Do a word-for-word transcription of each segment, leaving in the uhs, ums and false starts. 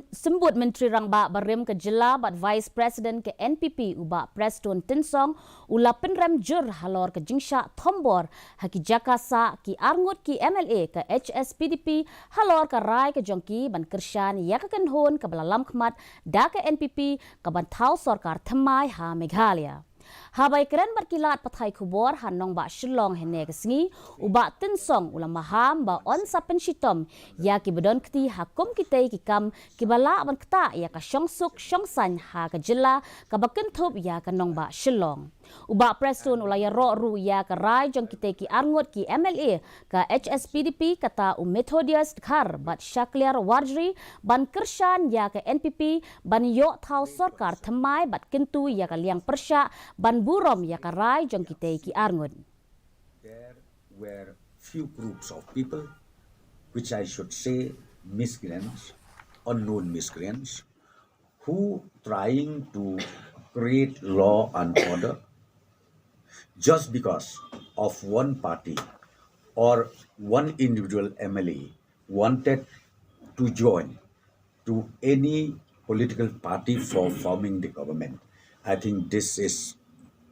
Symbud Myntri Rangbah barim ka jylla bad Vice President ka N P P u Bah Prestone Tynsong u la pynrem jur halor ka jingshah thombor ha ki jaka sah ki arngut ki M L A ka H S P D P halor ka rai ka jong ki ban kyrshan ïa ka kynhun kaba la lamkhmat da ka N P P kaban thaw sorkar thymmai ha Meghalaya. Haba ïakren bad ki lad pathai khubor ha nongbah Shillong hynne ka sngi, u Bah Tynsong u la maham ba yn sa pynshitom ïa kiba don kti ha kum kitei ki kam kiba lah ban ktah ïa ka shongsuk shongsaiñ ha ka jylla kaba kynthup ïa ka nongbah Shillong. U Bah Prestone u la ïaroh ruh ïa ka rai jong kitei ki arngut ki M L A ka H S P D P, kata u Methodius Dkhar bad Shakliar Warjri, ban kyrshan ïa ka N P P ban ïoh thaw sorkar thymmai bad kyntu ïa ka liang pyrshah ban burom ïa ka rai jong kitei ki arngut. There were few groups of people, which I should say miscreants, unknown miscreants, who trying to create law and order just because of one party or one individual M L A wanted to join to any political party for forming the government. I think this is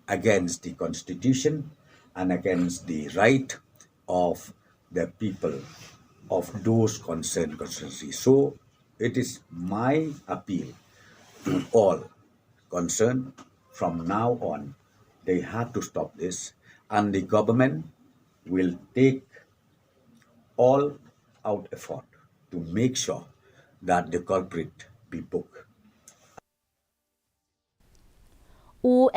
against the constitution and against the right of the people of those concerned constituencies. So it is my appeal to all concerned from now on, they have to stop this, and the government will take all out effort to make sure that the culprit be booked. U